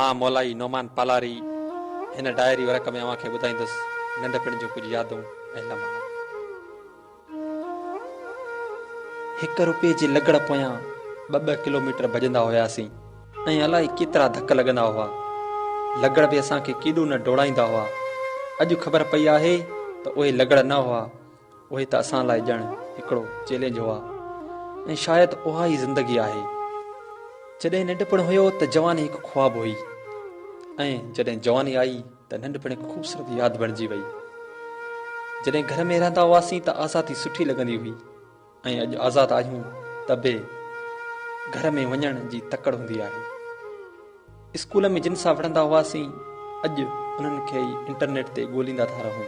مان مولائي نعمان پالاري هن ڊائري ورق ۾ اوهان کي ٻڌائيندس ننڍپڻ جون ڪجهه يادون ۽ لمحا. هڪ روپئي جي لڳڙ پويان ٻه ٻه ڪلوميٽر ڀڄندا هياسين ۽ الائي ڪيترا ڌڪ لڳندا هئا. لڳڙ به اسان کي ڪيڏو نه ڊوڙائيندا هئا. اڄ خبر پئي آهي ته اهي لڳڙ نه هئا، اهي ته اسان لاء ڄڻ هڪڙو چئلينج هئا ۽ شايد اها ئي زندگي آهي. جڏهن ننڍپڻ هيو ته جواني هڪ خواب هئي ۽ جڏهن جواني آئي ته ننڍپڻ هڪ خوبصورت ياد بڻجي وئي. جڏهن گهر ۾ رهندا هئاسين ته آزادي سٺي لڳندي هئي ۽ اڄ آزاد آهيون ته به گهر ۾ وڃڻ جي تڪڙ هوندي آهي. اسڪول ۾ جن سان وڙهندا هئاسين اڄ انهن کي ئي انٽرنيٽ تي ڳوليندا ٿا رهون.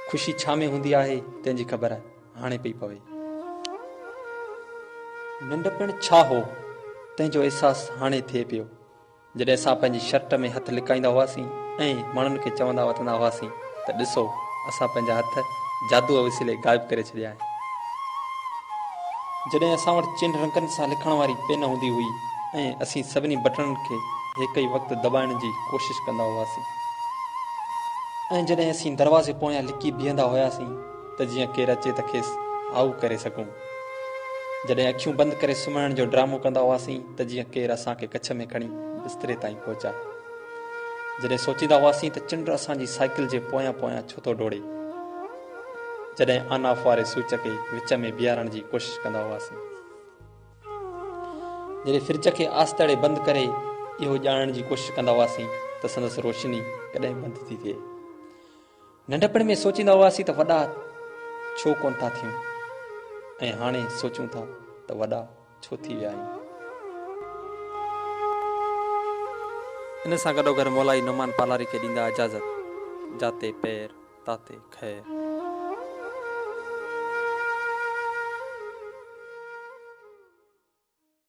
خوشي ڇا ۾ هوندي آهي تنهن جي خبر هاڻي پئي پوي. ننڍپڻ ڇا هو تنهن جو احساس هاڻي ٿئي پيو. جڏهن اسان پنهنجي شرٽ ۾ هٿ لڪائيندا هئاسين ۽ ماڻهن کي چوندا وتندا هئاسين ته ڏسو اسان پنهنجا هٿ جادوء وسيلي غائب ڪري ڇڏيا آهن. جڏهن اسان وٽ چئن رنگن سان لکڻ واري پين هوندي هئي ۽ اسين سڀني بٽڻن کي هڪ ئي وقت دٻائڻ جي ڪوشش ڪندا هئاسين ۽ جڏهن اسين دروازي پويان لڪي بيهندا هياسين ته جيئن ڪير اچي ته کيس هائو ڪري سگهون. جڏهن اکيون بند ڪري سمهڻ جو ڊرامو ڪندا هئاسين ته جيئن ڪير اسان کي ڪڇ ۾ کڻي بستري تائين پهچائي. جڏهن سوچيندا هئاسين ته چنڊ اسان جي سائيڪل جي پويان پويان ڇو ٿو ڊوڙي. جڏهن آن آف واري سوئچ کي وچ ۾ بيهارڻ جي ڪوشش ڪندا هئاسين. جڏهن فرج کي آستڙي بند ڪري اهو ڄاڻڻ جي ڪوشش ڪندا هئاسين ته سندس روشني ڪڏهن بند ٿي ٿئي. ننڍپڻ ۾ سوچيندا هئاسين ته وڏا ڇو ڪونه ٿا ٿيون ۽ هاڻي سوچون ٿا ته وڏا ڇو ٿي ويا آهيون. ان سان گڏوگڏ مولائي نعمان پالاري کي ڏيندا اجازت، جاتي پير تاتي خير.